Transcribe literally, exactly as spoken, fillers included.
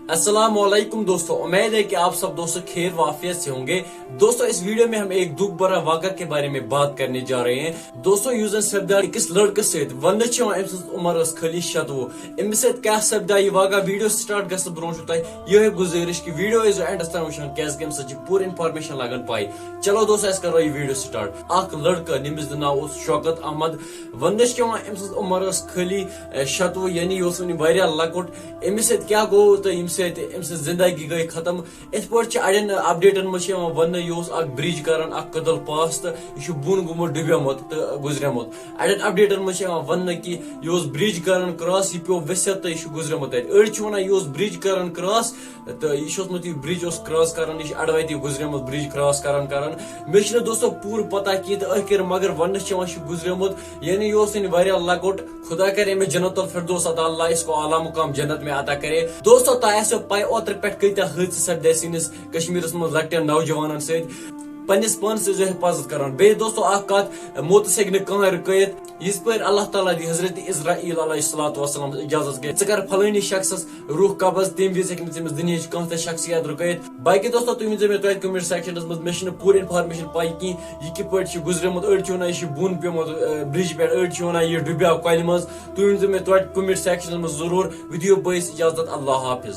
السلام علیکم دوستو، امید ہے کہ آپ سب دوستو خیر و عافیت سے ہوں گے۔ دوستو، اس ویڈیو میں ہم ایک دکھ بھرا واقعہ کے بارے میں بات کرنے جا رہے ہیں۔ دوستو، یُس زن سپدیو أکِس لڑکس سۭتۍ، وننہٕ چھِ یِوان أمۍ سٕنٛز عمر ٲس خٲلی شتوُہ۔ أمِس سۭتۍ کیٛاہ سپدیو، یہِ واقعہ ویڈیو سٹارٹ گژھنہٕ برونٛہہ چھُ تۄہہِ یِہوٚے گُزٲرِش کہ ویڈیو ٲسۍزیو اینڈس تام وٕچھان، کیٛازِ کہ اَمہِ سۭتۍ چھِ پوٗرٕ انفارمیشن لگان پاے۔ چلو دوستو، أسۍ کرو یہِ ویڈیو سٹارٹ۔ اکھ لڑکہٕ، ییٚمِس زِ ناو اوس شوکت احمد، وننہٕ چھِ یِوان أمۍ سٕنٛز عمر ٲس خٲلی، اے، شتوُہ، یعنی یہِ اوس وٕنہِ واریاہ لۄکُٹ۔ أمِس سۭتۍ کیٛاہ گوٚو تہٕ ییٚمہِ سۭتۍ أمۍ سٕنٛز زندگی گٔے ختم۔ یِتھ پٲٹھۍ چھِ اَڑٮ۪ن اپڈیٹن منٛز چھِ یِوان وننہٕ، یہِ اوس اکھ برج کران، اکھ کدل پاس، تہٕ یہِ چھُ بۄن گوٚمُت، ڈُبیومُت تہٕ گُزریومُت۔ اَڑٮ۪ن اپڈیٹن منٛز چھِ یِوان وننہٕ کہِ یہِ اوس برج کران کراس، یہِ پیوٚو ؤسِتھ تہٕ یہِ چھُ گُزریومُت اَتہِ۔ أڑۍ چھِ ونان، یہِ اوس برج کران کراس، تہٕ یہِ چھُ اوسمُت، یہِ برج اوس کراس کران، یہِ چھُ اَڑٕ وَتہِ گُزریومُت برج کراس کران کران۔ مےٚ چھُنہٕ دوستو پوٗرٕ پتہ کینٛہہ، تہٕ ٲخر مگر وننہٕ چھِ یِوان، یہِ چھُ گُزریومُت، یعنی یہِ اوس وٕنہِ واریاہ لۄکُٹ۔ خدا کرے أمِس جنت الفردوس عطا، اللہ اس کو اعلیٰ مقام جنت میں عطا کرے۔ دوستو، تۄہہِ آسیو پاے اوترٕ پٮ۪ٹھ کۭتیاہ حٲدثہٕ سپدے سٲنِس کشمیرس منٛز لۄکٹٮ۪ن نوجوانن سۭتۍ۔ پننِس پانس ٲسۍزیو حفاظت کران۔ بیٚیہِ دوستو، اکھ کتھ، موتس ہیٚکہِ نہٕ کٕہٕنۍ رُکٲیِتھ۔ یِژ پٲرۍ اللہ تعالیٰ دی حضرت عزرائیل علیہ الصلوۃ والسلام اجازت کہِ ژٕ کر فلٲنی شخصس روح قبض، تمہِ وِزِ ہیٚکہِ نہٕ تٔمِس دُنیہٕچ کانٛہہ تہِ شخصیت رُکٲیِتھ۔ باقٕے دوستو، تُہۍ ؤنۍ زیو مےٚ توتہِ کمنٹ سیکشنس منٛز، مےٚ چھُنہٕ پوٗرٕ انفارمیشن پاے کینٛہہ، یہِ کِتھ پٲٹھۍ چھُ گُزریومُت۔ أڑۍ چھِ ونان، یہِ چھُ بۄن پیومُت، اہ، برج پٮ۪ٹھ، أڑۍ چھِ ونان، یہِ ڈُبیو کۄلہِ منٛز۔ تُہۍ ؤنۍ زیو مےٚ توتہِ کمنٹ سیکشنس منٛز ضروٗر۔ وۄنۍ دِیِو بٲیِس اجازت، اللہ حافظ۔